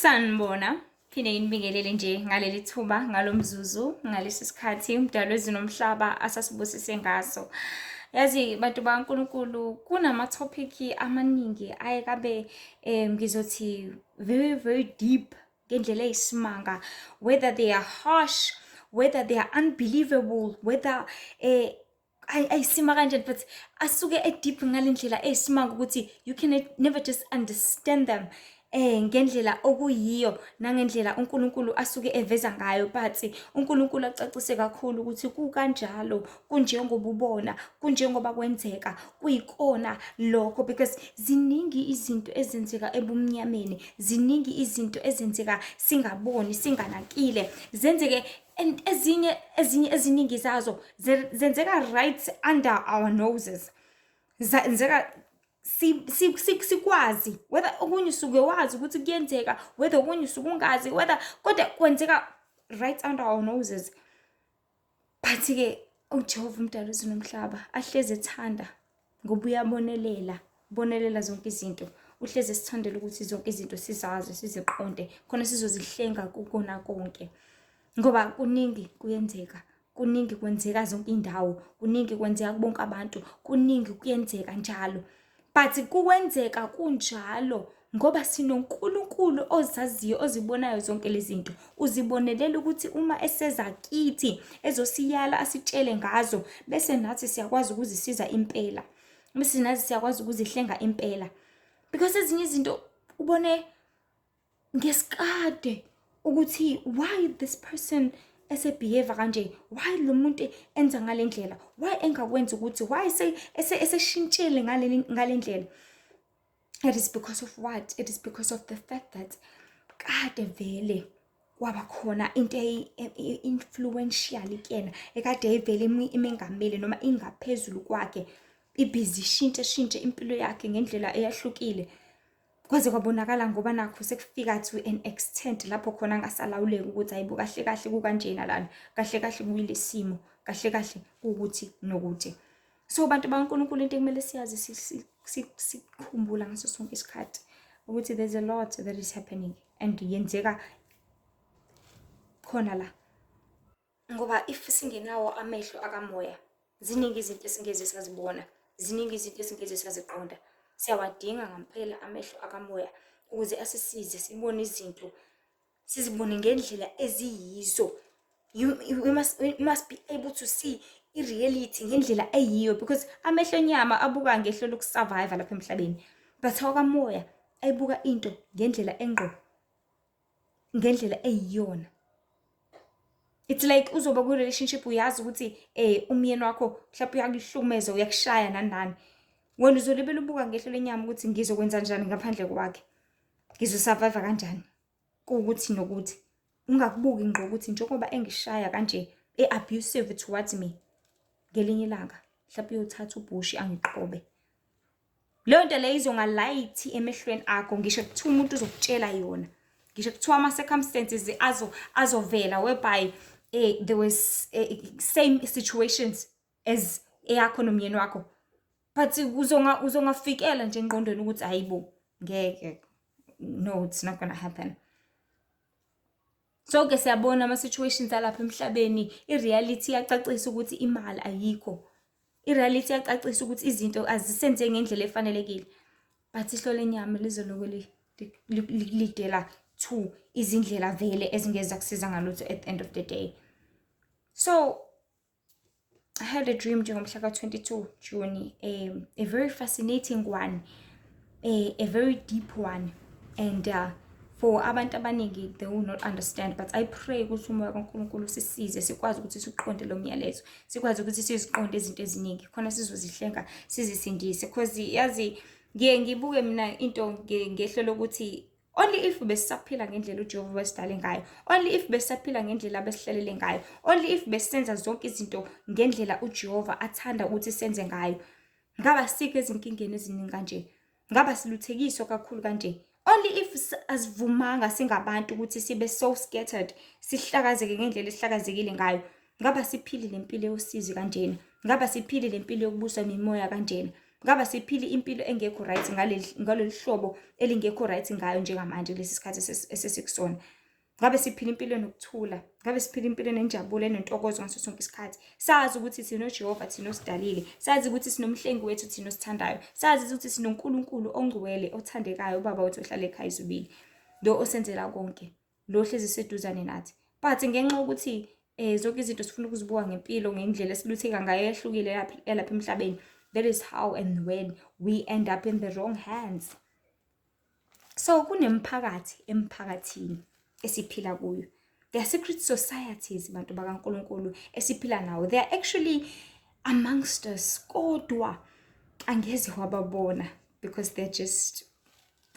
Sanibona, phinde nginibingelele nje ngaleli thuba, ngalo mzuzu, ngalesi sikhathi uMdali wezulu nomhlaba asasibusise ngaso. Yazi bantu bakaNkulunkulu, kunama-topic amaningi aye kabe ngizothi very very deep ngendlela eyisimanga, whether they are harsh, whether they are unbelievable, whether ayisima kanjani, but asuke e-deep ngale ndlela eyisimanga ukuthi you can never just understand them ngendlela okuyiyo nangendlela uNkulunkulu asuke eveza ngayo. But uNkulunkulu acacise kakhulu ukuthi kukanjalo, kunjengoba ubona, kunjengoba kwenzeka, kuyikona lokho, because ziningi izinto ezenzeka ebumnyameni, ziningi izinto ezenzeka singaboni, singanakile, zenzeke, and ezinye eziningi zazo zenzeka right under our noses, zenzeka sikwazi, whether okunye usuke wazi ukuthi kuyenzeka, whether okunye usuke ungazi, whether kodwa kwenzeka right under our noses. But-ke uJehova uMdali wezulu nomhlaba ahlezi ethanda, ngoba uyabonelela, bonelela zonke izinto. Uhlezi esithandela ukuthi zonke izinto sizazi, siziqonde, khona sizozihlenga kukona konke, ngoba kuningi kuyenzeka, kuningi kwenzeka zonke indawo, kuningi kwenzeka kubonke abantu, kuningi kuyenzeka njalo. But kukwenzeka kunjalo ngoba sinoNkulunkulu ozaziyo, ozibonayo zonke lezi zinto. Uzibonelela ukuthi uma eseza kithi ezosiyala, asitshele ngazo, bese nathi siyakwazi ukuzisiza impela, bese nathi siyakwazi ukuzihlenga impela, because ezinye izinto ubone ngesikade ukuthi why this person ese-behave kanje, why lo muntu enza ngale ndlela, why engakwenzi ukuthi, why eseshintshile ngale ndlela. It is because of what? It is because of the fact that kade vele kwaba khona into influential kuyena ekade ivele imengameli noma ingaphezulu kwakhe, ibhizi ishintshe shintshe impilo yakhe ngendlela eyahlukile, kwaze kwabonakala, ngoba nakho sekufika to an extent lapho khona angasalawuleki ukuthi hayibo, kahle kahle kukanjena lana, kahle kahle kuyile simo, kahle kahle kuwukuthi nokuthi. So bantu bakaNkulunkulu, into ekumele siyazi, sikhumbula ngaso sonke isikhathi ukuthi there's a lot that is happening and yenzeka khona la, ngoba if singenawo amehlo akamoya, ziningi izinto esingeze sazibona, ziningi izinto esingeze saziqonda. Siyawadinga ngampela amehlo akamoya ukuze asisize sibone izinto, sizibone ngendlela eziyizo. You must be able to see i-reality ngendlela eyiyo, because amehlo enyama abuka ngehlo loku-survive lapha emhlabeni, but awakamoya ayibuka into ngendlela engqo, ngendlela eyiyona. It's like uzoba kwi-relationship, uyazi ukuthi umyeni wakho mhlawumbe uyakuhlukumeza, uyakushaya, nani nani. Wena uzolibela ubuka ngehlo lenyama ukuthi ngizokwenza njani ngaphandle kwakhe, ngizo-survive kanjani, kuwukuthi nokuthi. Ungakubuki ngqo ukuthi njengoba engishaya kanje, e-abusive towards me, ngelinye ilanga mhlawumbe uyothatha ubhushi angiqobe. Leyo nto leyo izongalayithi emehlweni akho, ngisho kuthiwa umuntu uzokutshela yona, ngisho kuthiwa ama-circumstances azovela whereby there was same situations as eyakho nomyeni wakho, but uzongafikela nje engqondweni ukuthi hayibo, ngeke, no, it's not gonna happen. Sonke siyabona ama-situations alapha emhlabeni. I-reality iyacacisa ukuthi imali ayikho, i-reality iyacacisa ukuthi izinto azisenzeki ngendlela efanelekile, but ihlo lenyama lizoloku lidela to izindlela vele ezingeze zakusiza ngalutho at the end of the day. So I had a dream njengomhla ka-22 June, a very fascinating one, a very deep one, and for abantu abaningi they will not understand, but I pray ukuthi uMoya kaNkulunkulu usisize sikwazi ukuthi siqonde lo myalezo, sikwazi ukuthi siziqonde izinto eziningi khona sizozihlenga, sizisindise, because yazi ngiye ngibuke mina into ngehlo lokuthi only if besisaphila ngendlela uJehova wasidale ngayo, only if besisaphila ngendlela abesihlalele ngayo, only if besenza zonke izinto ngendlela uJehova athanda ukuthi senze ngayo, ngaba sikho ezinkingeni eziningi kanje, ngaba siluthekiswa kakhulu kanje. Only if asivumanga singabantu ukuthi sibe so scattered, sihlakazeke ngendlela esihlakazekile ngayo, ngaba siphile lempilo yosizi kanjena, ngaba siphile lempilo yokubuswa imimoya kanjena. Ngabe siphile impilo engekho right ngalolu hlobo elingekho right ngayo njengamanje kulesi sikhathi esesikusona. Ngabe siphila impilo enokuthula, ngabe siphila impilo enenjabulo, enentokozo ngaso sonke isikhathi. Sazi ukuthi sinoJehova thina osidalile, sazi ukuthi sinomhlengi wethu thina osithandayo, sazi ukuthi sinoNkulunkulu ongcwele othandekayo, uBaba wethu ohlala ekhaya ezulwini, lo osenzela konke, lo ohlezi seduzane nathi. But ngenxa yokuthi zonke izinto sifuna ukuzibuka ngempilo ngendlela esilutheka ngayo ehlukile yalapha emhlabeni, that is how and when we end up in the wrong hands. So kunemphakathi emphakathini esiphila kuyo. There are secret societies, bantu bakaNkulunkulu, esiphila nawo. They are actually amongst us, kodwa angeze wababona because they're just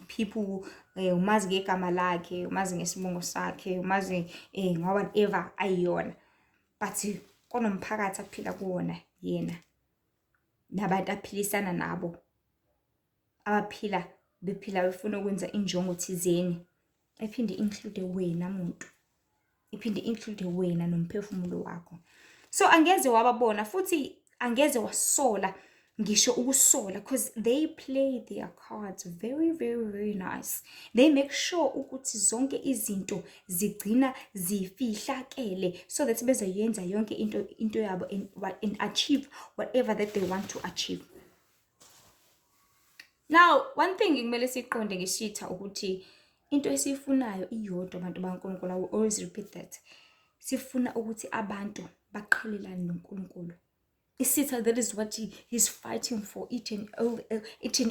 people. Umazi ngegama lakhe, umazi ngesibongo sakhe, umazi nga-whatever ayiyona, but kunomphakathi aphila kuwona yena nabantu aphilisana nabo, abaphila bephila befuna ukwenza injongo thizeni ephinde include wena muntu, iphinde include wena nomphefumulo wakho. So angeze wababona futhi angeze wasola ngisho ukusola, because they play their cards very, very, very nice. They make sure ukuthi zonke izinto zigcina zifihlakele so that bezoyenza yonke into yabo and achieve whatever that they want to achieve. Now, one thing kumele siqonde ngesitha ukuthi into esiyifunayo iyodwa, abantu bakaNkulunkulu. I will always repeat that. Sifuna ukuthi abantu baqhelelane noNkulunkulu. Isitha, that is what he's fighting for each and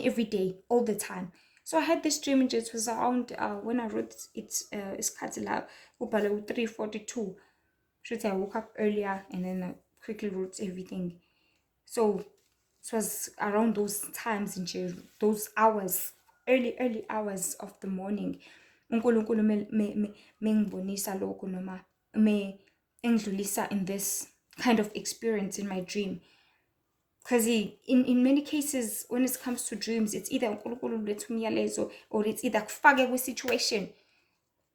every day, all the time. So I had this dream nje, it was around when I wrote it, isikhathi la kubhalwe u-3:42. Shuthi I woke up earlier and then I quickly wrote everything. So it was around those times nje, those hours, early, early hours of the morning. uNkulunkulu mengibonisa lokho noma me engidlulisa in this kind of experience in my dream. Because in many cases, when it comes to dreams, it's either uNkulunkulu uletha umyalezo or it's either kufake kwi-situation.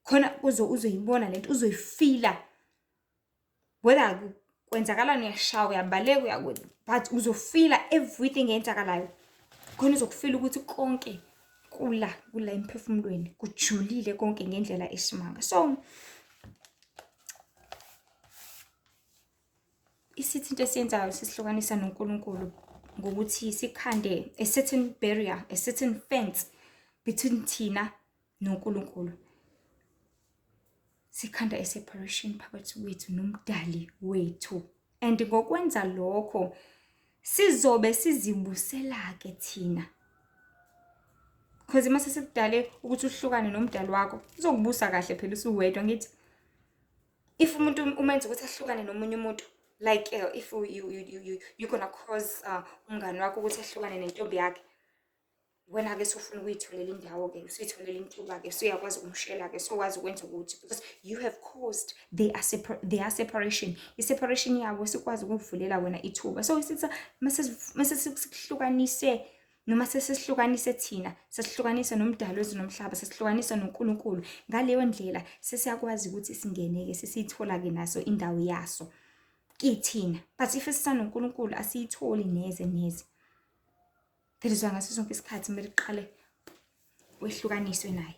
Khona uzoyibona lento, uzoyifila. Whether kwenzakalani, uyashaya, uyabaleka, but uzofila everything eyenzakalayo. Khona uzokufila ukuthi konke kula emphefumulweni, kujulile konke ngendlela esimanga. So isithi into esiyenzayo sisihlukanisa noNkulunkulu ngokuthi sikhande a certain barrier, a certain fence between thina noNkulunkulu. Sikhanda a separation phakathi kwethu nomdali wethu. And ngokwenza lokho sizobe sizibusela-ke thina. Because mase sikudale ukuthi uhlukane nomdali wakho, uzokubusa kahle phela usuwedwa ngithi. If umuntu umenza ukuthi ahlukane nomunye umuntu, like if you gonna cause umngani wakho ukuthi ahlukane nentombi yakhe, wena-ke sufuna ukuyitholela indawo-ke, usuyitholela intuba-ke, usuyakwazi ukumshela-ke, usukwazi ukwenza ukuthi, because you have caused their separation. I-separation yabo sikwazi ukuvulela wena ithuba. So isithi mase sikuhlukanise noma sesihlukanise thina, sesihlukanise nomdali wezulu nomhlaba, sesihlukanise noNkulunkulu. Ngaleyo ndlela sesiyakwazi ukuthi singene-ke, sesiyithola-ke naso indawo yaso kithina. But if sisanoNkulunkulu asiyitholi neze neze. That is why ngaso sonke isikhathi kumele uqale wehlukaniswe naye.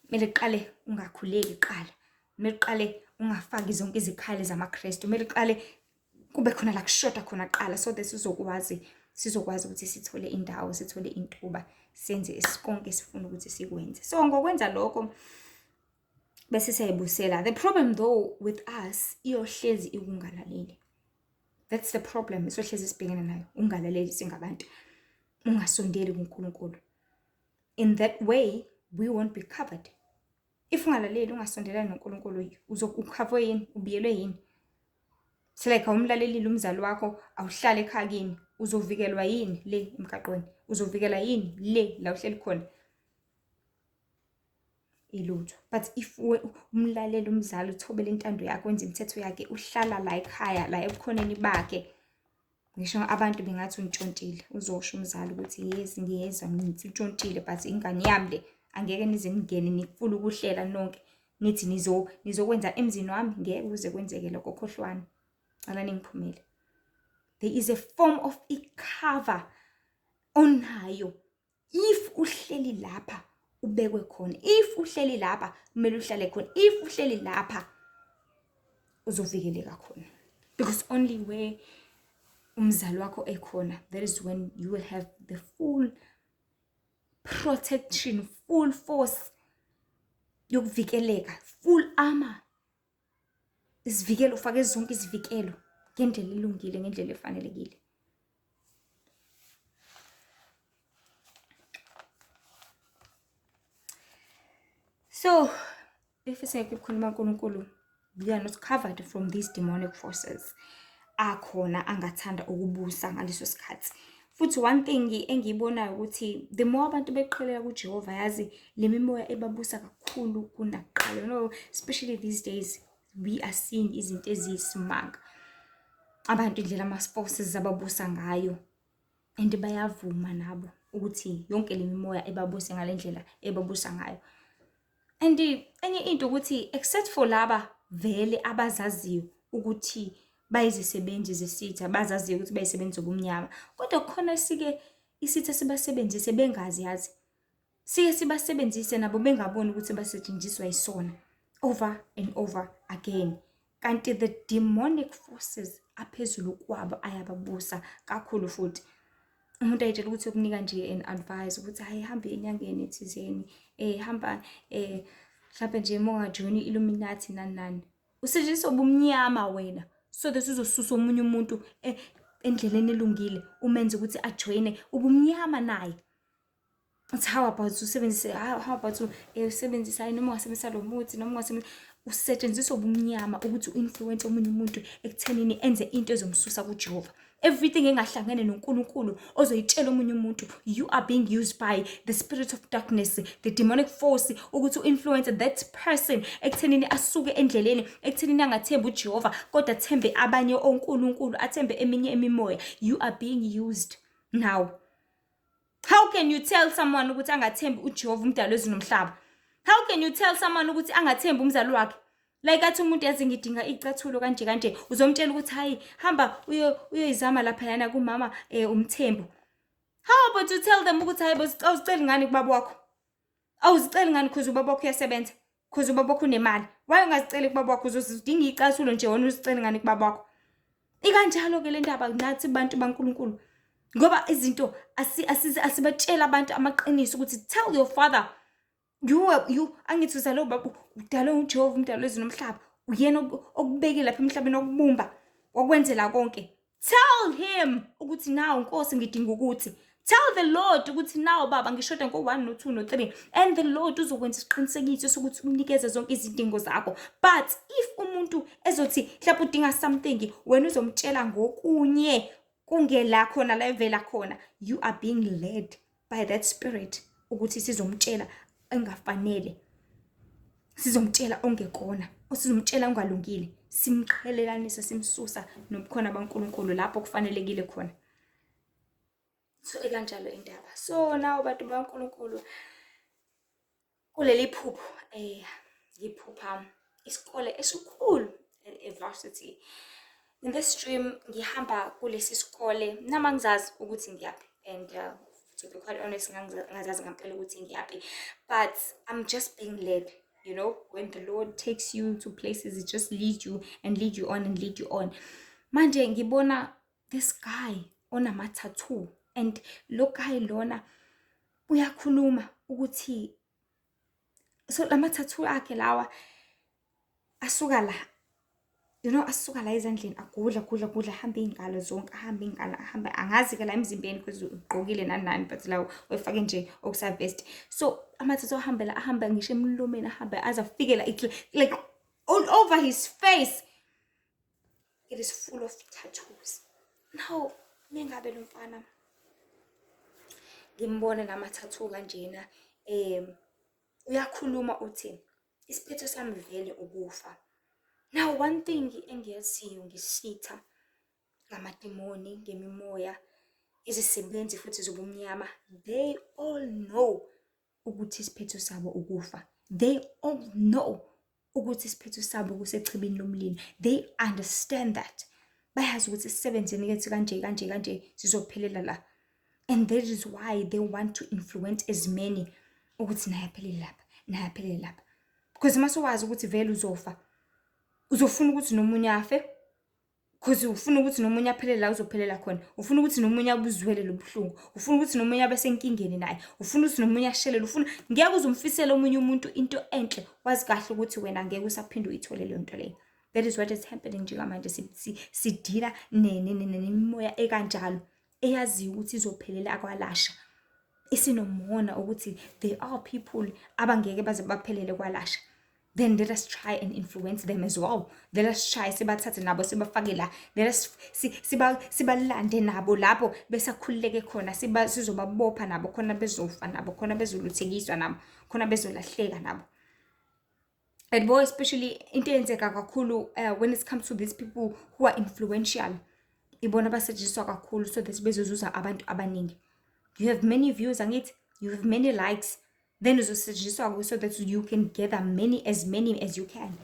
Kumele uqale ungakhuleki kuqala. Kumele uqale ungafaki zonke izikhali zamaKristu. Kumele uqale kube khona la kushoda khona kuqala, so that sizokwazi ukuthi sithole indawo, sithole intuba, senze konke esifuna ukuthi sikwenze. So ngokwenza lokho bese siyayibusela. The problem though with us iyohlezi ikungalaleli. That's the problem esohlezi sibhekene nayo, ungalaleli singabantu, ungasondeli kuNkulunkulu. In that way we won't be covered. If ungalaleli, ungasondelani noNkulunkulu, ucoverwe yini? Ubiyelwe yini? So like awumlalelile umzali wakho, awuhlali ekhaya kini, uzovikelwa yini le emgaqweni? Uzovikela yini le la uhleli khona? Ilutho. But if umlaleli umzali, uthobela intando yakhe, wenza imithetho yakhe, uhlala la ekhaya, la ebukhoneni bakhe, ngisho abantu bengathi untshontshile, uzosho umzali ukuthi yes, ngiyezwa ngithi untshontshile, but ingane yami le angeke nize ningene nifune ukuhlela nonke nithi nizokwenza emzini wami, ngeke kuze kwenzeke lokho, khohlwani, cala ningiphumele. There is a form of i-cover. onayo. If uhleli lapha ubekwe khona, if uhleli lapha kumele uhlale khona, if uhleli lapha uzovikeleka khona, because only where umzali wakho ekhona, that is when you will have the full protection, full force yokuvikeleka, full armor, isivikelo, ufake zonke izivikelo ngendlela elungile, ngendlela efanelekile. So if singekho ebukhoneni bukaNkulunkulu, we are not covered from these demonic forces akhona angathanda ukubusa ngaleso sikhathi. Futhi one thing engiyibonayo ukuthi the more abantu beqhelela kuJehova, yazi le mimoya ebabusa kakhulu kunakuqala. You know, especially these days we are seeing izinto eziyisimanga. Abantu indlela ama-forces ababusa ngayo, and bayavuma nabo ukuthi yonke le mimoya ebabuse ngale ndlela ebabusa ngayo. And enye into ukuthi except for laba vele abazaziyo ukuthi bayizisebenzi zesitha, bazaziyo ukuthi bayisebenzi zobumnyama, kodwa kukhona sike isitha sibasebenzise bengazi, yazi. Sike sibasebenzise nabo bengaboni ukuthi basetshenziswa yisona over and over again. Kanti the demonic forces aphezulu kwabo ayababusa kakhulu futhi. Umuntu ayitshela ukuthi ukunika nje an advice ukuthi hayi, hambe enyangeni thizeni, hamba mhlawumbe nje uma ungajoyina i-Illuminati nani nani. Usetshenziswa ubumnyama wena so that uzosusa omunye umuntu endleleni elungile, umenze ukuthi ajoyine ubumnyama naye. Uthi how about usebenzise, how about usebenzise, hayi noma ungasebenzisa lo muthi, noma ungasebenzisa, usetshenziswa ubumnyama ukuthi u-influence omunye umuntu ekuthenini enze into ezomsusa kuJehova. Everything engahlangene noNkulunkulu ozoyitshela omunye umuntu, you are being used by the spirit of darkness, the demonic force, ukuthi u-influence that person ekuthenini asuke endleleni, ekuthenini angathembi uJehova kodwa athembe abanye onkulunkulu, athembe eminye imimoya. You are being used now. How can you tell someone ukuthi angathembi uJehova umdali wezulu nomhlaba? How can you tell someone ukuthi angathembi umzali wakhe? Like athi umuntu, yazi ngidinga icathulo kanje kanje, uzomtshela ukuthi hayi, hamba uyoyizama laphayana kumama uMthembu. How about you tell them ukuthi hayi, awuziceli ngani kubaba wakho? Awuziceli ngani cause ubaba wakho uyasebenza? Cause ubaba wakho unemali. Why ungaziceli kubaba wakho? Uzodinga icathulo nje wena, uziceli ngani kubaba wakho? Ikanjalo ke le ndaba nathi bantu baNkulunkulu. Ngoba izinto asibatshela abantu amaqiniso ukuthi tell your father you you angithi uzalwe ubaba, udalwe uJehova umdali wezulu nomhlaba, uyena okubeke lapha emhlabeni, okubumba, wakwenzela konke. Tell him ukuthi now Nkosi ngidinga ukuthi, tell the Lord ukuthi now baba ngishoda ngo-1 no-2 no-3, and the Lord uzokwenza isiqinisekiso sokuthi umnikeze zonke izidingo zakho. But if umuntu ezothi mhlawumbe udinga something, wena uzomtshela ngokunye kungela khona la evela khona, you are being led by that spirit ukuthi sizomtshela engafanele, sizomtshela ongekona, osizomtshela ongalungile, simqhelelanisa, simsusa nobukhona baNkulunkulu lapho kufanelekile khona. So ikanjalo indaba. So now bantu baNkulunkulu, kuleli phupho ngiphupha isikole esikhulu, e-varsity. In this dream ngihamba kulesi sikole noma ngizazi ukuthi ngiyaphi, and to be quite honest, ngazazi ngampela ukuthi ngiyaphi, but I'm just being led. You know, when the Lord takes you to places, it just leads you and lead you on and lead you on. Manje ngibona this guy onama-tattoo, and lo guy lona uyakhuluma ukuthi so lama-tattoo akhe lawa asuka la, you know, asuka la ezandleni, agudla gudla gudla, ahambe iy'ngalo zonke, ahambe iy'ngalo, ahambe angazi-ke la emzimbeni because ugqokile nani nani, but la wefake nje okusa-vest. So ama-tattoo ahambe la, ahambe ngisho emlomeni, ahambe aze afike la, it's like all over his face, it is full of tattoos. Now mengabe lo mfana ngimbone nama-tattoo kanjena, uyakhuluma uthi isiphetho sami vele ukufa. Now one thing engiyaziyo ngesitha, ngamadimoni, ngemimoya, izisebenzi futhi zobumnyama, they all know ukuthi isiphetho sabo ukufa. They all know ukuthi isiphetho sabo kusechibini lomlilo. They understand that. Bayazi ukuthi sisebenzeni kethu kanje kanje kanje, sizophelela la. And that is why they want to influence as many ukuthi naye aphelele lapha, naye aphelele lapha. Because uma suwazi ukuthi vele uzofa, uzofuna ukuthi nomunye afe, 'cause ufuna ukuthi nomunye aphelele la uzophelela khona, ufuna ukuthi nomunye abuzwele lo buhlungu, ufuna ukuthi nomunye abe senkingeni naye, ufuna ukuthi nomunye ashelele, ufuna ngeke uze umfisele omunye umuntu into enhle wazi kahle ukuthi wena ngeke usaphinde uyithole leyo nto leyo. That is what is happening njengamanje. Sidila nemimoya ekanjalo eyaziyo ukuthi izophelela kwalasha, isinomona ukuthi there are people abangeke baze baphelele kwalasha. Then let us try and influence them as well. Let us try sibathathe nabo sibafake la. Let us sibalande nabo lapho besakhululeke khona, sizobabopha nabo khona bezofa nabo khona, bezoluthekiswa nabo khona, bezolahleka nabo. And more especially into eyenzeka kakhulu, when it comes to these people who are influential, ibona abasetshenziswa kakhulu so that bezozuza abantu abaningi. You have many views, angithi? You have many likes, then uzosetshenziswa so that you can gather many as many as you can.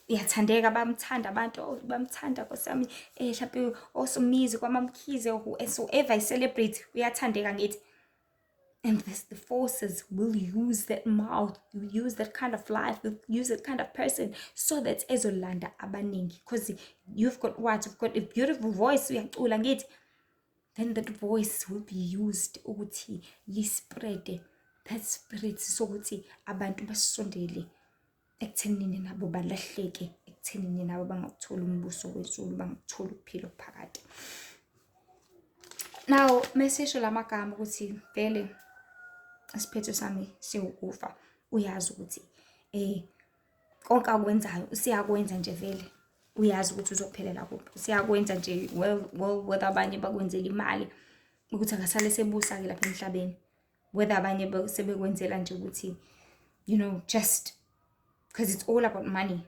Uyathandeka, bamthanda abantu. Oh, bamthanda nkosi yami, mhlawumbe osomizi kwamaMkhize, whoever i celebrate uyathandeka ngithi. And this, the forces will use that mouth, will use that kind of life, will use that kind of person so that ezolanda abaningi. Because you've got what? You've got a beautiful voice, uyacula ngithi. Then that voice will be used ukuthi li-spread that spirit sokuthi abantu basondele ekuthenini nabo balahleke, ekuthenini nabo bangakutholi umbuso wezulu, bangakutholi ukuphila okuphakade. Now, mesisho lamagama ukuthi vele isiphetho sami siwukufa, uyazi ukuthi konke akwenzayo usiyakwenza nje, vele uyazi ukuthi uzophelela kuphi, usiyakwenza nje. Well, whether abanye bakwenzela imali ukuthi akasale sebusa-ke lapha emhlabeni, whether abanye sebekwenzela nje ukuthi just because it's all about money.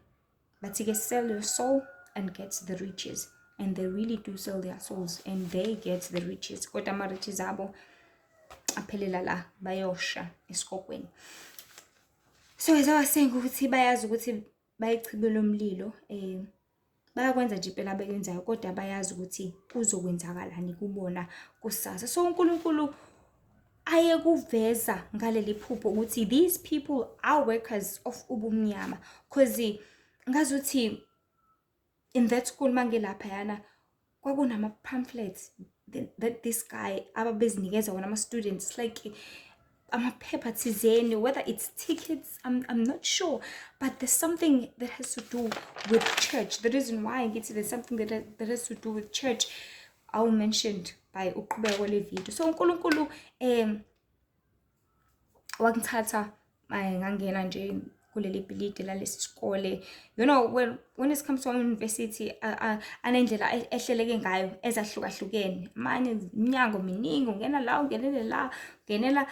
Bathi-ke, "Sell your soul and get the riches," and they really do sell their souls and they get the riches, kodwa ama-riches abo aphelela la, bayosha esikokweni. So as I was saying ukuthi bayazi ukuthi bayichibela umlilo, bayakwenza nje impela abekwenzayo, kodwa bayazi ukuthi kuzokwenzakalani kubona kusasa. So uNkulunkulu ayekuveza ngaleli phupho ukuthi these people are workers of ubumnyama, 'cause ngazuthi in that school mangelaphayana kwakunama-pamphlets that this guy ababezinikeza wona ama-students, like amaphepha thizeni, whether it's tickets, I'm not sure, but there's something that has to do with church. The reason why ngithi there's something that has to do with church, I will mentioned by uqhubeka kwale video. So uNkulunkulu wangithatha, ngangena nje kuleli bhilidi lalesi sikole. When it comes to university, anendlela ehleleke ngayo ezahlukahlukene. Amanye iminyango miningi, ungena la, ungenele la, ungenela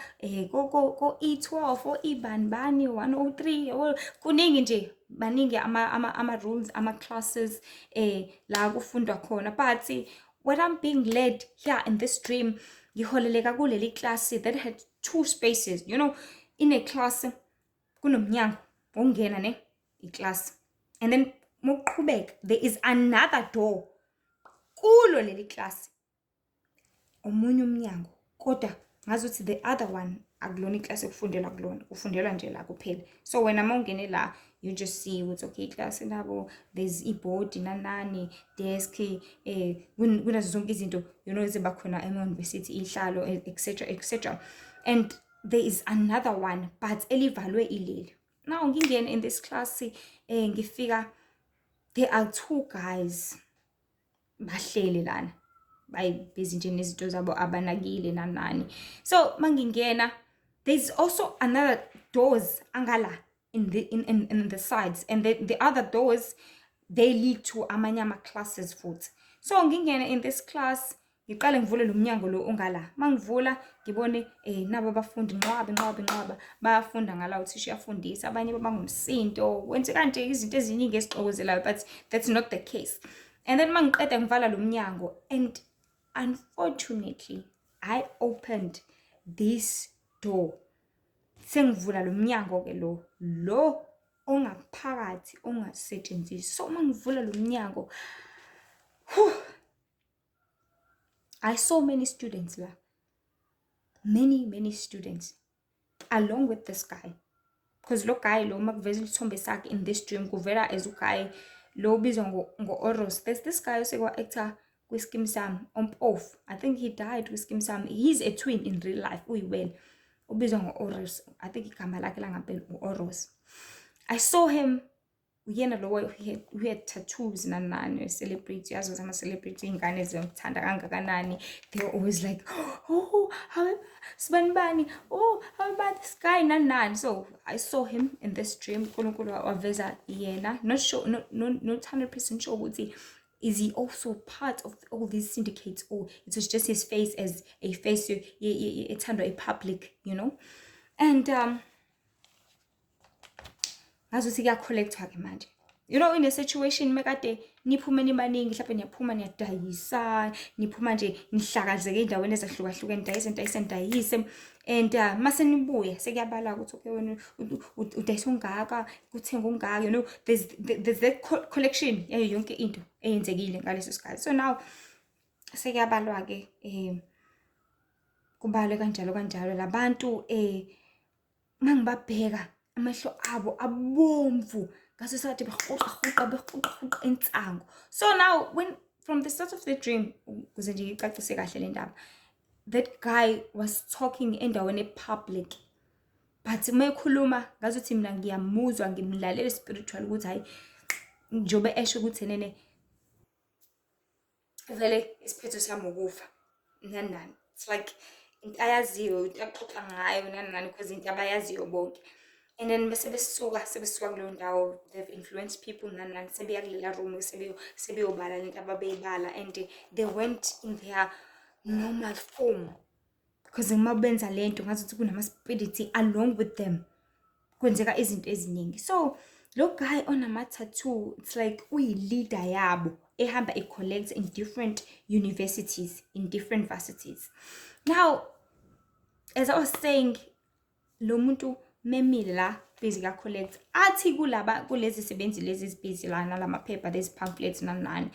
ko E12 o E bani bani 103, yabo, kuningi nje, baningi ama rooms, ama classes la kufundwa khona. But when I'm being led here in this dream, ngiholeleka kuleli class that had two spaces. In a class kunomnyango wokungena ne iclass, and then mokuqhubeka there is another door kulo leli class, omunye umnyango, kodwa ngazuthi the other one akulona iclass ekufundelwa kulona, kufundelwa nje la kuphela. So wena uma ungene la, you just see ukuthi okay, iclass labo, there's ibhodi nanani desk, kunazo zonke izinto eziba khona ema-university, ihlalo, etc etc. And there is another one, but elivalwe ileli. Now ngingene in this class, ngifika, there are two guys bahleli lana, bayibhizi nje nezinto zabo, abanakile nanani. So mangingena, there's also another doors angala in the sides, and the other doors, they lead to amanye ama-classes futhi. So ngingena in this class, ngiqale ngivule lo mnyango lo ongala. Mangivula ngibone nabo abafundi, nqwaba nqwaba nqwaba, bayafunda ngala, uthisha uyafundisa, abanye babangumsindo, kwenzeka nje izinto eziningi ezixokozelayo, but that's not the case. And then mangiqeda ngivala lo mnyango, and unfortunately I opened this door. Sengivula lo mnyango ke lo ongaphakathi ongasetshenziswa. So uma ngivula lo mnyango, whew, I saw many students la, many many students along with this guy, because lo guy lo, uma kuveza isithombe sakhe in this dream, kuvela as uguy lo obizwa ngo-Oros. There's this guy osekwa-actor kwiSkeem Saam, ompofu. I think he died kwiSkeem Saam. He's a twin in real life, uyiwele, ubizwa ngo-Oros. I think igama lakhe langampela u-Oros. I saw him, uyena lo who had tattoos nani nani, celebrity. Yazi ukuthi ama-celebrity, iy'ngane ziyamthanda kangakanani. They were always like, "Oh, how sibani bani, oh, how about this guy," nani nani. So I saw him in this dream. uNkulunkulu waveza yena. Not sure, not 100% sure ukuthi is he also part of all these syndicates or it was just his face as a face ethandwa i-public. And ngazuthi kuya-collectwa-ke manje, in a situation mekade niphume nibaningi, mhlawumbe niyaphuma, niyadayisa, niphuma nje, nihlakazeke ey'ndaweni ezahlukahlukene, nidayise, nidayise, nidayise, and mase nibuya sekuyabala ukuthi okay, wena udayisa ungaka, kuthenga ungaka. There's that collection yayo yonke into eyenzekile ngaleso sikhathi. So now sekuyabalwa-ke, kubalwe kanjalo kanjalo. Labantu, mangibabheka, amehlo abo abomvu ngaso sikhathi behuqa huqa, behuqa huqa insango. So now, when from the start of the dream, ukuze nje ngicacise kahle le ndaba, that guy was talking endaweni e-public, but uma ekhuluma ngazuthi mina ngiyamuzwa, ngimlalela spiritual, ukuthi hayi, njengoba esho ukuthi nene vele isiphetho sami ukufa nani nani. It's like into ayaziyo, into axoxa ngayo nani nani, because into abayaziyo bonke. And then bese besuka, sebesuka kuleyo ndawo, they've influenced people nani nani, sebeya kulela room, sebeyobala lento ababeyibala, and they went in their normal form, because uma benza lento ngazuthi kunama-spirit along with them, kwenzeka izinto eziningi. So lo guy onama-tattoo, it's like uyi-leader yabo ehamba i-collect in different universities, in different varsities. Now, as I was saying, lo muntu memile la, busy ka-collect, athi kulaba, kulezi sebenzi lezi ezi-busy la nalamaphepha, lezi pamphlets nani nani,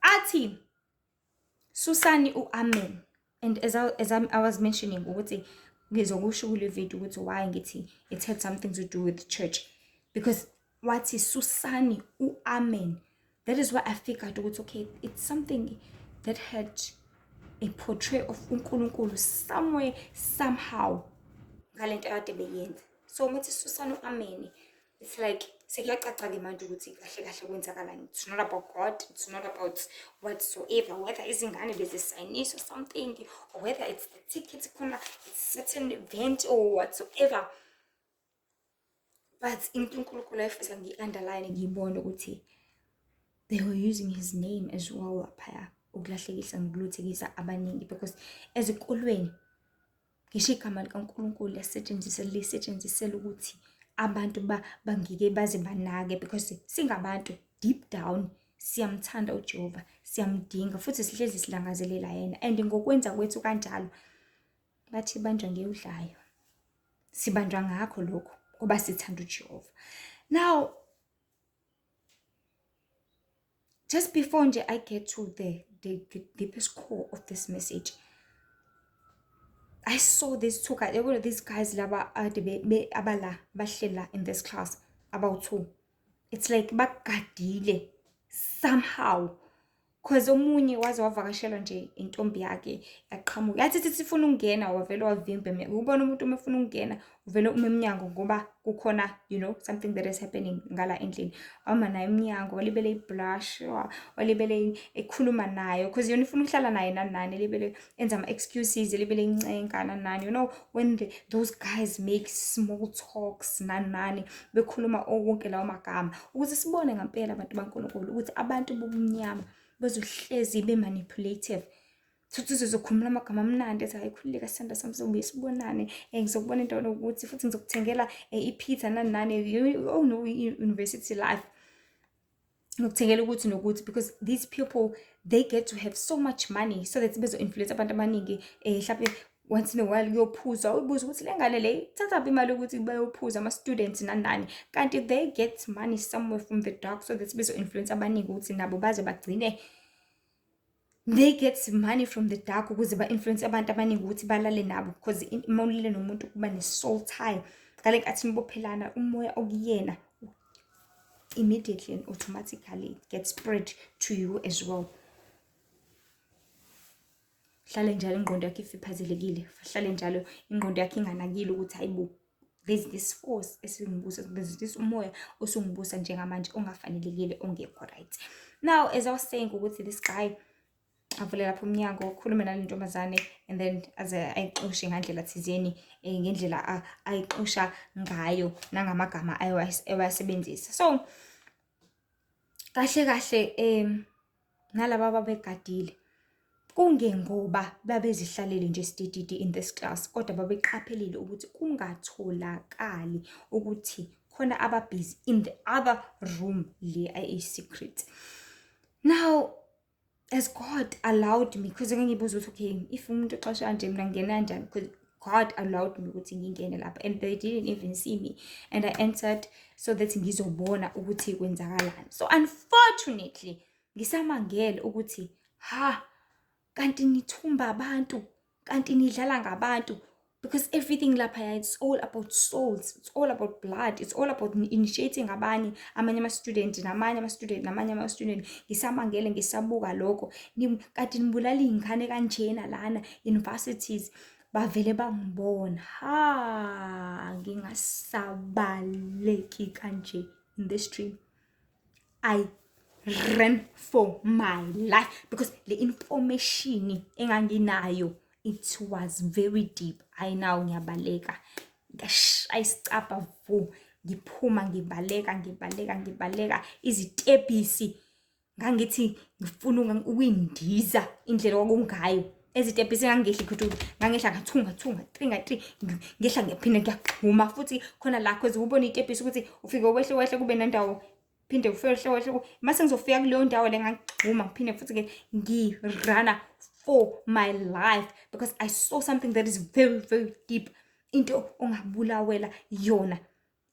athi, "Susani u-amen." And as I was mentioning ukuthi ngizokusho kule video ukuthi why ngithi it had something to do with church, because wathi, "Susani u-amen." That is why I figured ukuthi okay, it's something that had a portrait of uNkulunkulu somewhere, somehow, ngalento akade beyenza. So umethi, "Susani u-amen," it's like sekuyacaca-ke manje ukuthi kahle kahle kwenzakalani. It's not about God, it's not about whatsoever, whether izingane bezisayinisa something or whether it's the ticket khona, it's certain event or whatsoever. But into uNkulunkulu ayefisa ngiyi-underline, ngiyibone ukuthi they were using his name as well laphaya ukulahlekisa nokuluthekisa abaningi, because ezikolweni ngisho igama likaNkulunkulu liyasetshenziswa, lisetshenziselwa ukuthi abantu bangike baze banake, because singabantu, deep down siyamthanda uJehova, siyamdinga futhi sihlezi silangazelela yena. And ngokwenza kwethu kanjalo, bathi banjwa ngewudlayo, sibanjwa ngakho lokho ngoba sithanda uJehova. Now, just before nje I get to the deepest core of this message, I saw these two guys, yabona these guys laba ade abala bahlela in this class about two. It's like bagadile somehow, 'cause omunye waze wavakashelwa nje intombi yakhe, yaqhamuka, yathi ithi ifuna ukungena, wavele wavimba. Ubona umuntu uma efuna ukungena, uvele ume emnyango, ngoba kukhona something that is happening ngala endlini. Wama naye emnyango, walibele i-blush, walibele ekhuluma nayo, 'cause yona ifuna ukuhlala naye nani nani, elibele enza ama-excuses, elibele incenga nani nani. When those guys make small talks nani nani, bekhuluma wonke lawo magama, ukuze sibone ngampela, abantu baNkulunkulu, ukuthi abantu bobumnyama bazohlezi be-manipulative. Futhi uzokhuluma amagama amnandi, ethi, "Hhayi, khululeka sithandwa sami, sobuye sibonane, ngizokubona endaweni ewukuthi, futhi ngizokuthengela i-pizza," nani nani. You all know i-university life. "Ngikuthengela ukuthi nokuthi," because these people, they get to have so much money so that bezo-influence abantu abaningi. Hlampe once in a while kuyophuzwa, uyibuze ukuthi le ngane le ithathaphi imali yokuthi bayophuza, ama-students nani nani, kanti they get money somewhere from the dark so that bezo-influence abaningi ukuthi nabo baze bagcine They get money from the dark ukuze ba-influence abantu abaningi ukuthi balale nabo, because uma ulele nomuntu kuba ne-soul tie. Ngale nkathi nibophelana, umoya okuyena immediately and automatically it gets spread to you as well. Hlale njalo ingqondo yakho ifiphazelekile, hlale njalo ingqondo yakho inganakile ukuthi hayibo, there's this force esingibusa, there's this umoya osungibusa njengamanje ongafanelekile, ongekho right. Now, as I was saying ukuthi this guy avule lapho umnyango, ukhulume nale ntombazane, and then aze ayixoshe ngandlela thizeni, ngendlela ayixosha ngayo nangamagama ayewasebenzisa. So kahle kahle nalaba ababegadile, kungengoba babezihlalele nje sidididi in this class, kodwa babeqaphelile ukuthi kungatholakali ukuthi khona ababhizi in the other room le ayi-secret. Now, as God allowed me, because ngangibuza ukuthi okay, if umuntu exoshwa kanje, mina ngingena kanjani? Because God allowed me ukuthi ngingene lapha and they didn't even see me, and I entered so that ngizobona ukuthi kwenzakalani. So unfortunately, ngisamangele ukuthi ha, kanti nithumba abantu, kanti nidlala ngabantu, because everything lapha, it's all about souls, it's all about blood, it's all about initiating abanye, amanye ama-student, namanye ama-student, namanye ama-student. Ngisamangele, ngisabuka lokho, kanti nibulala iy'ngane kanjena lana universities. Bavele bangibona, ha, ngingasabaleki kanje. In this dream I ran for my life, because le information enganginayo, it was very deep. I now ngiyabaleka, ngashaya isicabha vu, ngiphuma, ngibaleka, ngibaleka, ngibaleka izitebhisi. Ngangithi ngifuna ukuyindiza indlela kwakungayo ezitebhisi. Ngangehla ikhuthu, ngangehla nga-two, nga-two, nga-three, nga-three, ngehla, ngiyaphinda ngiyagxuma futhi khona la, cause ubona itebhisi ukuthi ufike wehle, wehle, kube nendawo, phinde ufehle, wehle. Mase ngizofika kuleyo ndawo le, ngagxuma, ngiphinde futhi-ke ngi-run-a for my life, because I saw something that is very, very deep, into ongabulawela yona,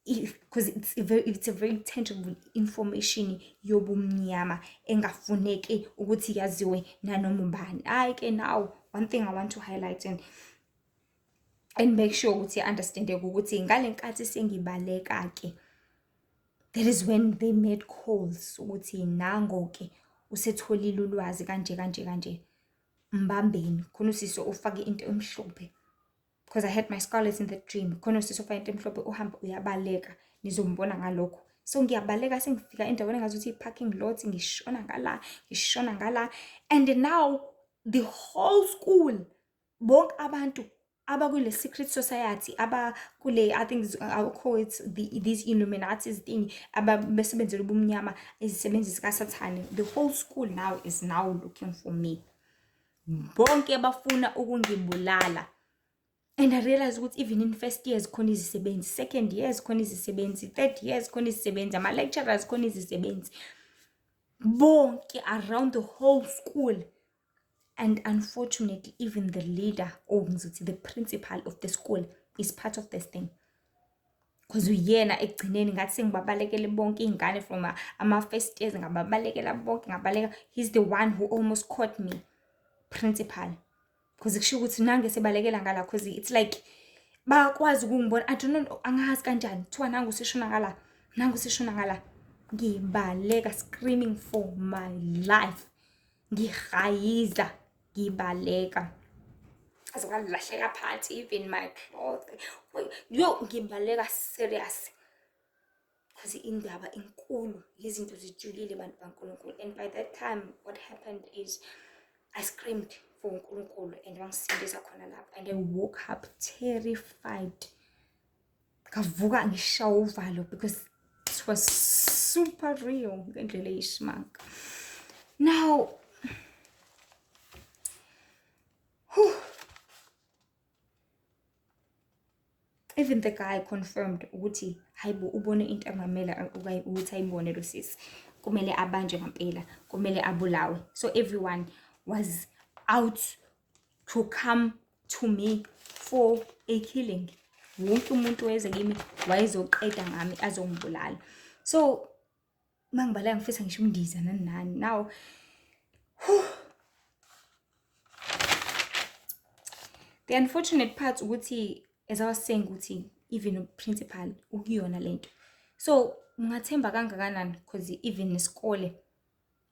because it's a very tangible information yobumnyama engafuneki ukuthi yaziwe nanoma ubani. Hhayi-ke, now one thing I want to highlight and make sure ukuthi i-understand-eke ukuthi ngale nkathi sengibaleka-ke, that is when they made calls ukuthi nango-ke usetholile ulwazi kanje kanje kanje, mbambeni. Khona usisi ufake into emhlophe, because I had my scarlet in the dream. Khona usisi ufake into emhlophe, uhamba uyabaleka, nizombona ngalokho. So ngiyabaleka, sengifika endaweni engazuthi i-parking lot, ngishona ngala, ngishona ngala, and now the whole school, bonke abantu abakule secret society, abakule, I think I'll call it these Illuminatis thing, ababesebenzela ubumnyama, izisebenzi zikaSathane, the whole school now is now looking for me. Bonke bafuna ukungibulala. And I realize ukuthi even in first years khona izisebenzi, second years khona izisebenzi, third years khona izisebenzi, ama-lecturers khona izisebenzi, bonke around the whole school. And unfortunately, even the leader, or ngizothi the principal of the school, is part of this thing, because uyena ekugcineni. Ngathi sengibabalekele bonke iy'ngane from ama-first years, ngababalekela bonke, ngabaleka, he's the one who almost caught me, principal, because kusho ukuthi nange sebalekela ngala, cause it's like bayakwazi ukungibona. I don't know, angazi kanjani. Kuthiwa nangu useshona ngala, nangu useshona ngala. Ngibaleka, screaming for my life, ngihayiza, ngibaleka, aze kwalahleka phansi even my cloth. Yo, ngibaleka serious, because indaba inkulu, izinto zijulile, bantu baNkulunkulu. And by that time, what happened is I screamed for uNkulunkulu and wangisindisa khona lapho, and I woke up terrified. Ngavuka ngishawa uvalo because it was super real ngendlela eyisimanga. Now, whew, even the guy confirmed ukuthi hayibo, ubone into engamele ukuthi ayibone lo sisi, kumele abanjwe ngampela, kumele abulawe. So everyone was out to come to me for a killing. Wonke umuntu weze kimi, wayezoqeda ngami, azongibulala. So mangibaleka, ngifisa ngisho umndiza nani nani. Now, whew, The unfortunate part ukuthi, as I was saying ukuthi even uprincipal ukuyona lento. So ungathemba kangakanani, because even nesikole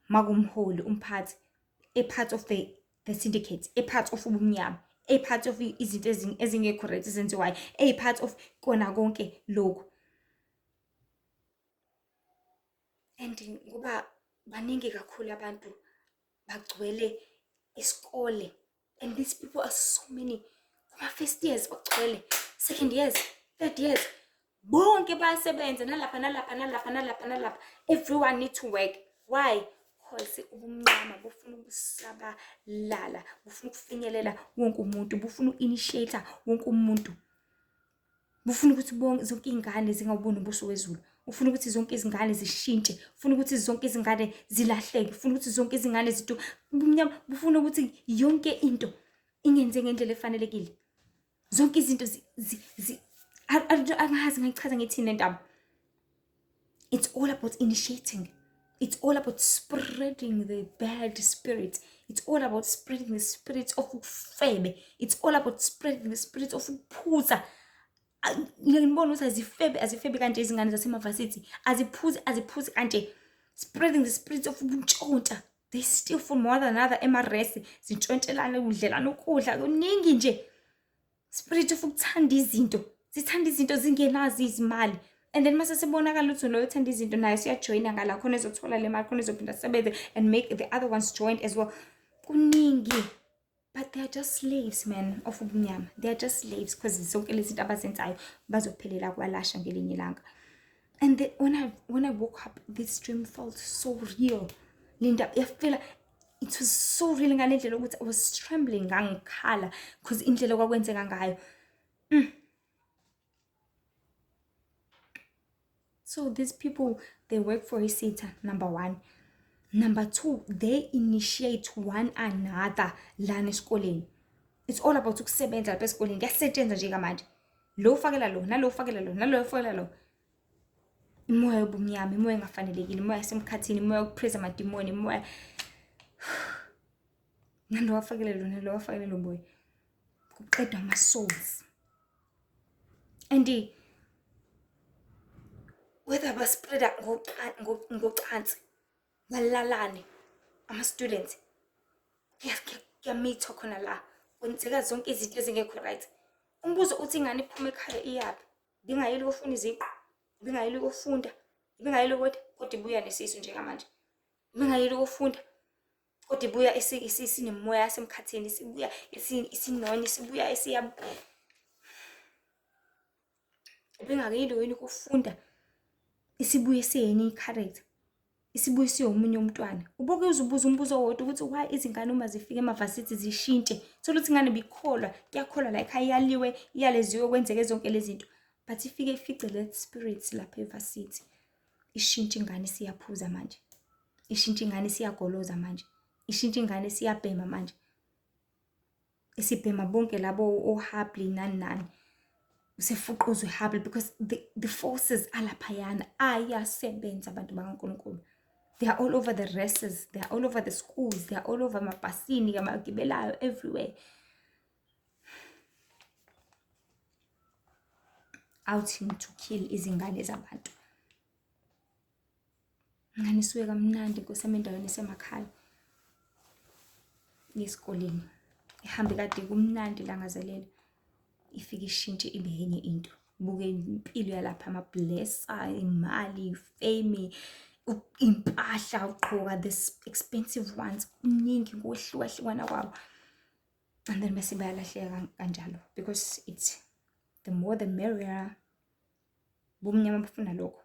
makumholi umphathi a part of the syndicate, a part of ubumnyama, a part of izinto ezingekho right ezenziwayo, a part of kona konke lokhu. And ngoba baningi kakhulu abantu bagcwele isikole, and these people are so many. Kuma-first years bagcwele, second years, third years, bonke bayasebenza nalapha nalapha nalapha nalapha nalapha. Everyone need to work. Why? Because ubumnyama bufuna ukusabalala, bufuna ukufinyelela wonke umuntu, bufuna uku-initiate wonke umuntu, bufuna ukuthi bonke zonke iy'ngane zingawuboni ubuso wezulu, ufuna ukuthi zonke izingane zishintshe, ufuna ukuthi zonke izingane zilahleke, ufuna ukuthi zonke izingane zidu. Ubumnyama bufuna ukuthi yonke into ingenze ngendlela efanelekile, zonke izinto angazi ngayichaza ngithini le ndaba. It's all about initiating. It's all about spreading the bad spirit. It's all about spreading the spirit of ukufebe. It's all about spreading the spirit of ukuphuza. Ngibona ukuthi azifebe, azifebe kanje izingane zasemavasithi, aziphuzi, aziphuzi kanje. Spreading the spirit of ukuntshontsha. They steal from one another emaresi, zintshontshelana ukudlelana ukudla kuningi nje. Spirit of ukuthanda izinto, zithanda izinto zingenazo izimali. And then mase sibonakala ukuthi loyo uthanda izinto naye siyajoyina ngala khona ezothola le mali, khona ezophinda asebenze and make the other ones join as well. Kuningi. But they are just slaves, man, of ubumnyama. They are just slaves because zonke lezi zinto abazenzayo bazophelela kwalasha ngelinye ilanga. And when I woke up, this dream felt so real. Linda yafela, it was so real ngale ndlela ukuthi I was trembling, ngangikhala because indlela okwakwenzeka ngayo. So these people, they work for isitha, number one. Number two, they initiate one another lana esikoleni. It's all about ukusebenza lapha esikoleni. Kuyasetshenzwa nje kamanje. Lo ufakela lo, nalo ufakela lo, nalo ufakela lo. Imoya yobumnyama, imoya engafanelekile, imoya yasemkhathini, imoya yokupraise amadimoni, imoya nalo wafakela lo, nalo wafakela lo boy. Kuqedwa ama-souls. And whether baspreada ngocansi, balalane ama-students, kuyamithwa khona la, kwenzeka zonke izinto ezingekho right. Umbuzo uthi ingane iphuma ekhaya iyaphi? Ibingayeli ukufuna iziqu, ibingayeli ukufunda, ibingayeli ukuthi, kodwa ibuya nesisu njengamanje. Ibingayeli ukufunda, kodwa ibuya isinemoya yasemkhathini, isibuya isinonye, isibuya isiya. Ibingakuyeli yini ukufunda, isibuye isiyenye i-character, isibuye isiyomunye umntwana. Ubuke uze ubuze umbuzo owodwa ukuthi why izingane uma zifika emavasithi zishintshe. Thola ukuthi ingane ibikholwa, kuyakholwa la ekhaya, iyaliwe, iyaleziwe, kwenzeke zonke lezi zinto. But ifike ifice le spirit lapha evasithi. Ishintshe ingane isiyaphuza manje. Ishintshe ingane isiyagoloza manje. Ishintshe ingane isiyabhema manje. Isibhema bonke labo ohabli nani nani. Usefuquzwa ihabli because the forces alaphayana ayasebenza abantu bakaNkulunkulu. They are all over the races, they are all over the schools, they are all over amabhasini, amagibelayo, everywhere. Out to kill izingane zabantu. Ingane isuke kamnandi Nkosi yami endaweni esemakhaya yesikoleni. Ihambe kade kumnandi langazelela. Ifike ishintshe ibe yenye into. Buke impilo yalapha, amablesser, imali, fame, impahla, ugqoka the expensive ones, kuningi ngokwehlukahlukana kwabo. And then bese bayalahleka kanjalo because it's the more the merrier. Bumnyama bufuna lokho.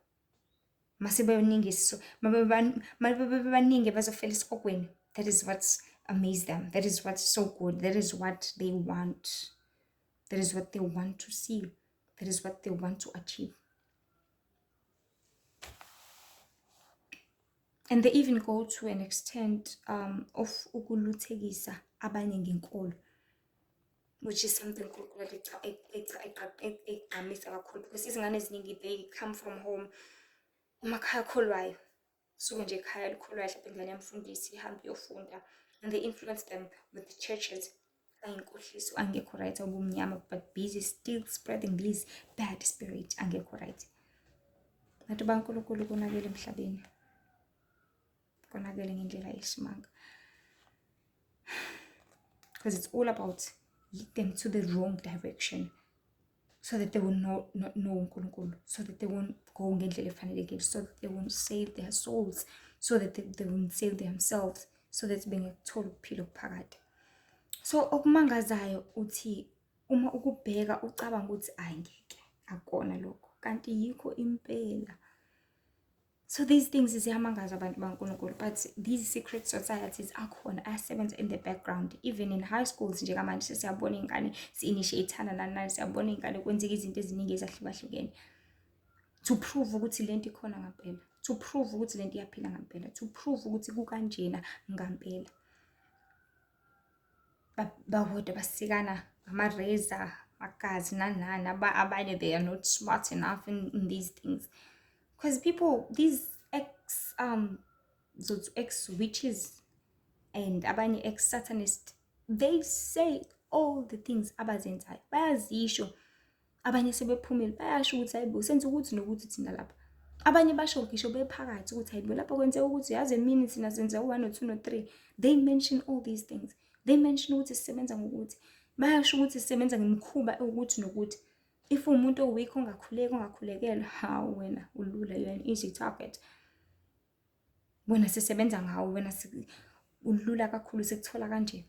Mase bebaningi, mabebaningi bazofela esikokweni. That is what amazed them. That is what's so good. That is what they want. That is what they want to see. That is what they want to achieve. And they even go to an extent of ukuluthekisa abanye ngenkolo, which is something uNkulunkulu egqamisa kakhulu because izingane eziningi they come from home emakhaya akholwayo, suke nje ekhaya elikholwayo, mhlawumbe ingane yamfundisi ihambe iyofunda, and they influence them with the churches. Ayinkohliso, angekho right, ubumnyama, but busy still spreading these bad spirit, angekho right. Bantu baNkulunkulu, konakele emhlabeni, konakele ngendlela eyisimanga, because it's all about lead them to the wrong direction so that they will not know uNkulunkulu, so that they won't go ngendlela efanelekile, so that they won't save their souls, so that they won't save themselves, so that bengekuthola ukuphila okuphakade. So okumangazayo uthi uma ukubheka ucabanga ukuthi ayi ngeke akona lokho, kanti yikho impela. So these things ziyamangaza abantu baNkulunkulu, but these secret societies akhona, ayasebenza in the background, even in high schools. Njengamanje sesiyabona iy'ngane si-initiate-ana nani nani, siyabona iy'ngane kwenzeka izinto eziningi ezahlukahlukene to prove ukuthi lento ikhona ngampela, to prove ukuthi lento iyaphila ngampela, to prove ukuthi kukanjena ngampela. Bakodwa basikana ngama-razor, amagazi nani nani. Abanye they are not smart enough in these things, because people, these ex ex witches and abanye ex satanist, they say all the things abazenzayo, bayazisho. Abanye sebephumile, bayasho ukuthi hayibo, senza ukuthi nokuthi thina lapha. Abanye basho ngisho bephakathi ukuthi hayibo, lapha kwenzeka ukuthi, yazi emini thina senza u-1 no-2 no-3. They mention all these things. They mention ukuthi sisebenza ngokuthi, bayasho ukuthi sisebenza ngemikhuba ewukuthi nokuthi. If uwumuntu o-weak, ongakhuleki, ongakhulekelwa, hawu wena ulula, you're an easy target. Wena sisebenza ngawo, wena ulula kakhulu, sikuthola kanje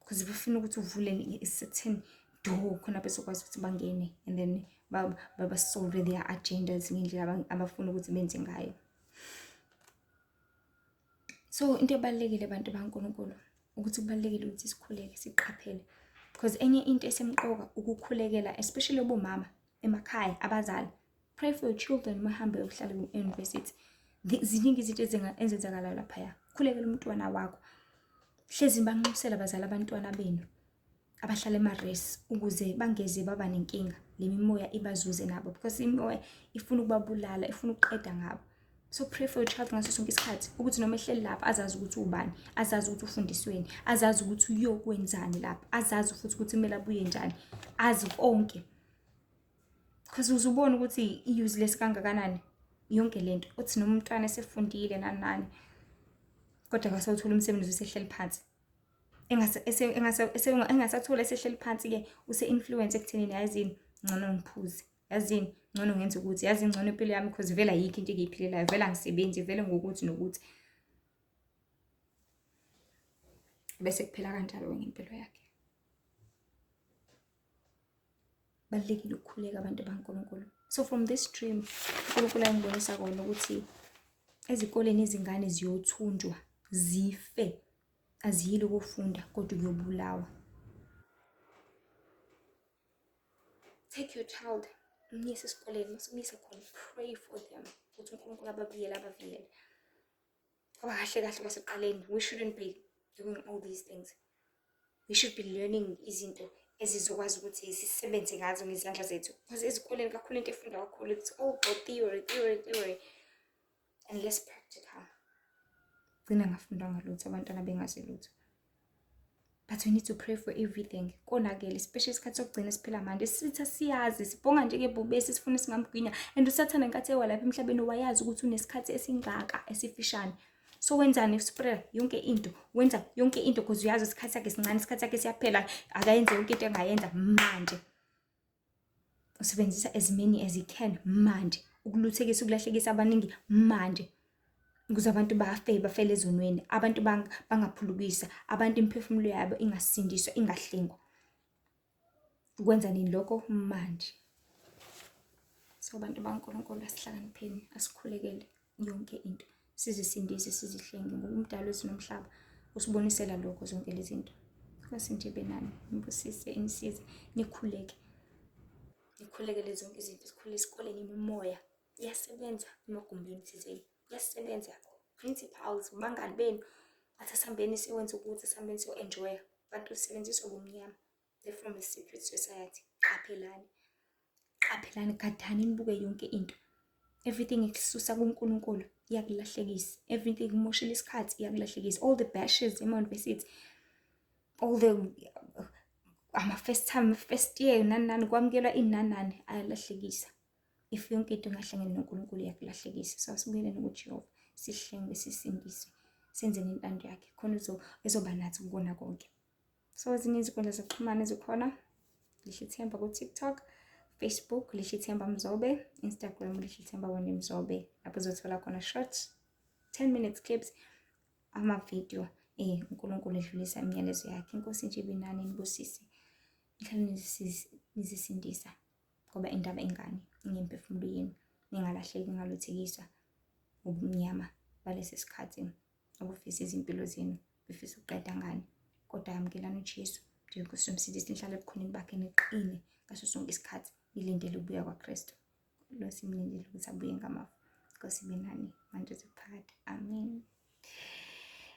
because bafuna ukuthi uvule i-certain door khona bezokwazi ukuthi bangene and then basolve their agendas ngendlela abafuna ukuthi benze ngayo. So into ebalulekile, bantu baNkulunkulu, ukuthi kubalulekile ukuthi sikhuleke, siqaphele, because enye into esemqoka ukukhulekela, especially obomama emakhaya, abazali, pray for your children mahambe yokuhlala e-university. Ziningi izinto ezenzakalayo laphaya. Khulekela umntwana wakho. Hlezi banxusela abazali abantwana benu abahlala ema-res ukuze bangeze baba nenkinga, le mimoya ibazuze nabo, because imimoya ifuna ukubabulala, ifuna ukuqeda ngabo. So pray for your child ngaso sonke isikhathi, ukuthi noma ehleli lapha azazi ukuthi ubani, azazi ukuthi ufundisweni, azazi ukuthi uyokwenzani lapha, azazi futhi ukuthi kumele abuye njani, azi konke, because uzubona ukuthi i-useless kangakanani yonke lento. Uthi noma umntwana esefundile nani nani, kodwa akasawuthola umsebenzi, usehleli phansi, engasathola, esehleli phansi-ke, use-influence ekuthenini, yazini ngcono ngiphuze, yazini ngcono ngenze ukuthi, yazi ngcono impilo yami, because vele ayikho into engiyiphilelayo, vele angisebenzi, vele ngokuthi nokuthi, bese kuphela kanjalo ngempilo yakhe. Balulekile ukukhuleka, abantu baNkulunkulu. So from this dream, uNkulunkulu ayengibonisa kona ukuthi ezikoleni izingane ziyothunjwa zife, aziyile ukufunda kodwa kuyobulawa. Take your child, umyise esikoleni, masumyise khona, pray for them ukuthi uNkulunkulu ababiyele, abavikele, ngoba kahle kahle kwasekuqaleni we shouldn't be doing all these things. We should be learning izinto ezizokwazi ukuthi sisebenze ngazo ngezandla zethu, because ezikoleni kakhulu into efundwa kakhulu, it's all about theory, theory, theory and less practical. Gcina ngafundanga lutho, abantwana bengazi lutho. But we need to pray for everything. Konakele, especially isikhathi sokugcina esiphila manje. Sitha siyazi, sibhonga njengebhubesi, sifuna singamgwinya. And uSathane ngenkathi ewa lapha emhlabeni wayazi ukuthi unesikhathi esingaka esifishane. So wenzani? Spread yonke into, wenza yonke into, because uyazi isikhathi sakhe sincane, isikhathi sakhe siyaphela, akayenze yonke into engayenza manje. Usebenzisa as many as he can manje ukuluthekisa, ukulahlekisa abaningi manje, ukuze abantu bafe, bafele ezonweni, abantu bangaphulukisa, abantu imiphefumulo yabo ingasindiswa, ingahlengwa. Kwenza nini lokho? Manje. So abantu baNkulunkulu, asihlakanipheni, asikhulekele yonke into, sizisindise, sizihlenge, ngoba umdali wethu nomhlaba usibonisela lokho zonke lezi zinto. Nkosi nje benani, nibusise, inisize, nikhuleke, nikhulekele zonke izinto. Sikhule esikoleni, imimoya iyasebenza, emagumbini thizeni iyasebenza, principals, bangani benu athi asihambeni siwenze ukuthi, asihambeni siyo-enjoya. Bantu usebenziswa ubumnyama. They're from a secret society. Qaphelani, qaphelani, gadani, nibuke yonke into. Everything ekususa kuNkulunkulu iyakulahlekisa, everything ikumoshela isikhathi iyakulahlekisa. All the bashes ema-university, all the Ama-first time, first year, nani nani, kwamukelwa ini nani nani, ayalahlekisa. If yonke into ingahlangene noNkulunkulu iyakulahlekisa. So asibuyeleni kuJehova, sihlengwe, sisindiswe, senze nentando yakhe khona ezoba nathi kukona konke. So ezinye izinkundla zokuxhumana ezikhona, Lihle Ithemba ku-TikTok, Facebook, Lihle Ithemba Mzobe, Instagram, Lihle Ithemba Wena Mzobe, lapho uzothola khona short 10 minutes clips, amavidiyo uNkulunkulu edlulisa imiyalezo yakhe. Inkosi nje ibe nani, nibusise, nihlale nizisindisa, ngoba indaba ingane ingemphefumulo yenu, ningalahleki, ningaluthekiswa ubumnyama balesi sikhathi obufisa izimpilo zenu, befisa ukuqeda ngani. Kodwa yamukelani uJesu njengenkosi nomsindisi, nihlale ebukhoneni bakhe, niqine ngaso sonke isikhathi, nilindele ukubuya kwaKristu lo simlindele ukuthi abuye ngamafu. Inkosi ibe nani manje kuphakade, amen.